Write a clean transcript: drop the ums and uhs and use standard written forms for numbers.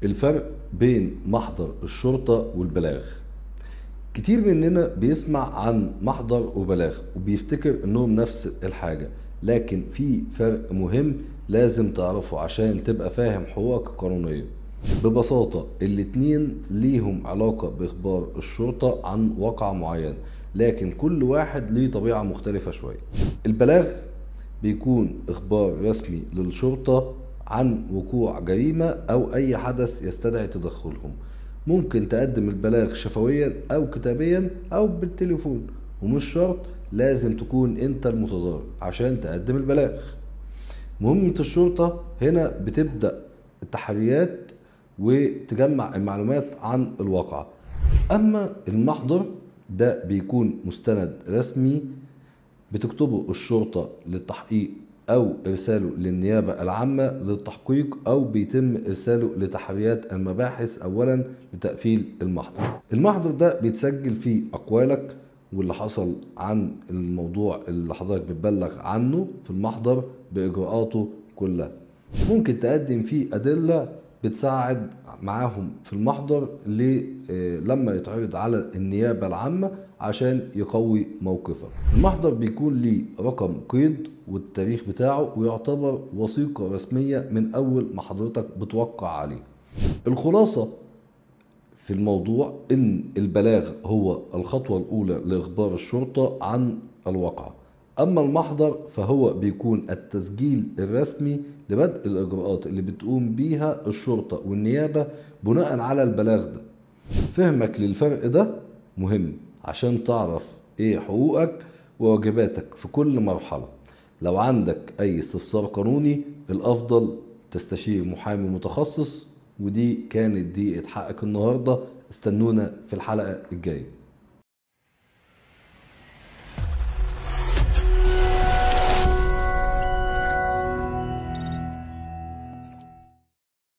الفرق بين محضر الشرطة والبلاغ. كتير مننا بيسمع عن محضر وبلاغ وبيفتكر انهم نفس الحاجة، لكن في فرق مهم لازم تعرفه عشان تبقى فاهم حقوقك القانونية. ببساطة الاتنين ليهم علاقة بإخبار الشرطة عن واقعة معينة، لكن كل واحد ليه طبيعة مختلفة شوية. البلاغ بيكون إخبار رسمي للشرطة عن وقوع جريمة أو أي حدث يستدعي تدخلهم. ممكن تقدم البلاغ شفويا أو كتابيا أو بالتليفون، ومش شرط لازم تكون أنت المتضرر عشان تقدم البلاغ. مهمة الشرطة هنا بتبدأ التحريات وتجمع المعلومات عن الواقعة. أما المحضر ده بيكون مستند رسمي بتكتبه الشرطة للتحقيق أو إرساله للنيابة العامة للتحقيق، أو بيتم إرساله لتحريات المباحث أولا لتقفيل المحضر. المحضر ده بيتسجل فيه أقوالك واللي حصل عن الموضوع اللي حضرتك بتبلغ عنه في المحضر بإجراءاته كلها. ممكن تقدم فيه أدلة بتساعد معاهم في المحضر لما يتعرض على النيابة العامة عشان يقوي موقفك. المحضر بيكون ليه رقم قيد والتاريخ بتاعه، ويعتبر وثيقة رسمية من أول ما حضرتك بتوقع عليه. الخلاصة في الموضوع إن البلاغ هو الخطوة الأولى لإخبار الشرطة عن الواقعة، أما المحضر فهو بيكون التسجيل الرسمي لبدء الإجراءات اللي بتقوم بيها الشرطة والنيابة بناء على البلاغ ده. فهمك للفرق ده مهم عشان تعرف إيه حقوقك وواجباتك في كل مرحلة. لو عندك أي استفسار قانوني الأفضل تستشير محامي متخصص. ودي كانت دقيقة حقك النهاردة، استنونا في الحلقة الجاية.